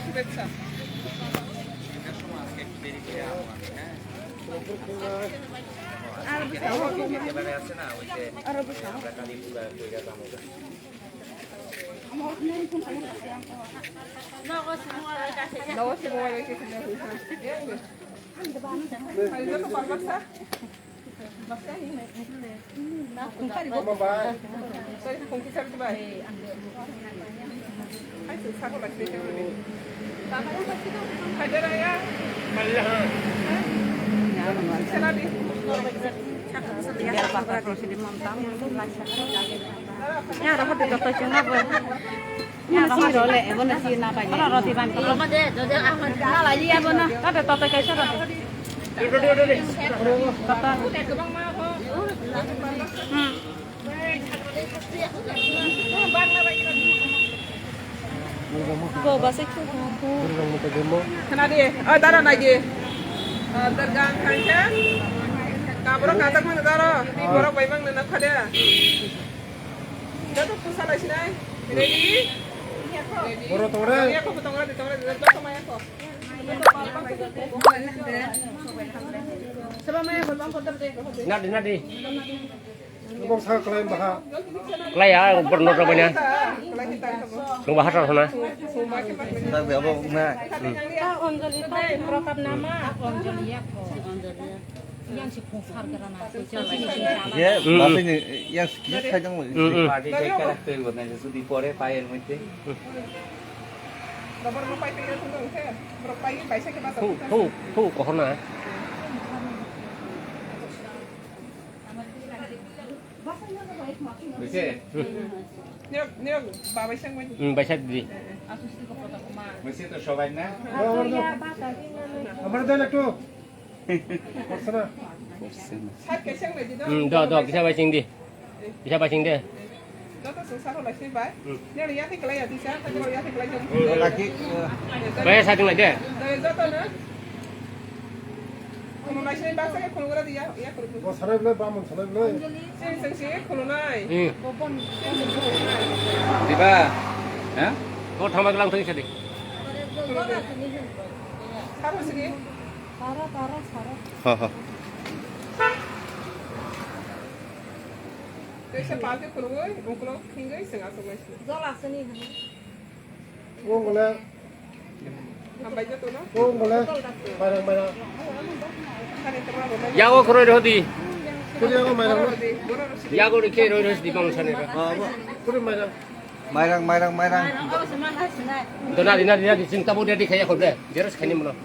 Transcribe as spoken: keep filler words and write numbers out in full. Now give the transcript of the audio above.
শুভেচ্ছা। Yang rapat di dokter cuma ber. Yang rapat di role, ebo na si na pai. Kalau roti ban. Kalau mah deh, jadi Ahmad. Kalau lagi ya bono. Tapi tote kaisa roti. Tote. Hmm. Go basi ku. Khna di, o dara nai di. O darga ang thangkhe. Kabro katak mano daro. Ni borok bai mang nang khade. Joto pusa lai sinai. Ready? Boro tongra. Tongra di, tongra di, tongra di, joto maya ko. Nadi, nadi. Bong sa klai baha. Klai ya, ang berno rok banya. Nung baha sa sana. Tak dia bong na. Anjali, tak berapa nama? Anjali ya ko. Yang si phung sar kara na. Ye, Hmm. Bapak ini yang sedikit saja mau. Hmm, hmm. Party check karakter buat aja, sudi pore payer mesti. Thung, thung, thung, kohor na. Bese. Hmm. Nirok, nirok, babai sang mai. Hmm, baisa di. Bese to sobai na. Amar dan ektu. Korsana. Sat kaisa wng lai di do. Hmm, do, do, kisa bai sing di. Kisa bai sing de. Joto sung saro lai sini bai. Hmm. Nirok yati kelai ya di sa, tapi kalau yati kelai jom. Hmm. Laki, eh. Bai sa ting lai de. Dari joto na. Kono lai sini baksa ke kono gora di ya, ya kono. Bo sanai belai, bamun sanai belai. Sing sing si kono nai. Hmm. Diba? Ha? Bo thama gelang thang sadi. Saro sini. Tara, tara, tara. Ha, ha. Kaisa palke khulugwi, ukolog khingwi, chwng aswk bai sini. Jol aswkni hwnwi. Ungole. Hambai jotono. Ungole. Mairang, mairang. Yago khoroi rodi. Kuri yago mairang. Yago rikhe roi roi di bang sani. Ah, bo. Kuri mairang. Mairang, mairang, mairang. Dona dina dina di chwng tabo ready khaya khobde. Jeros khani mono.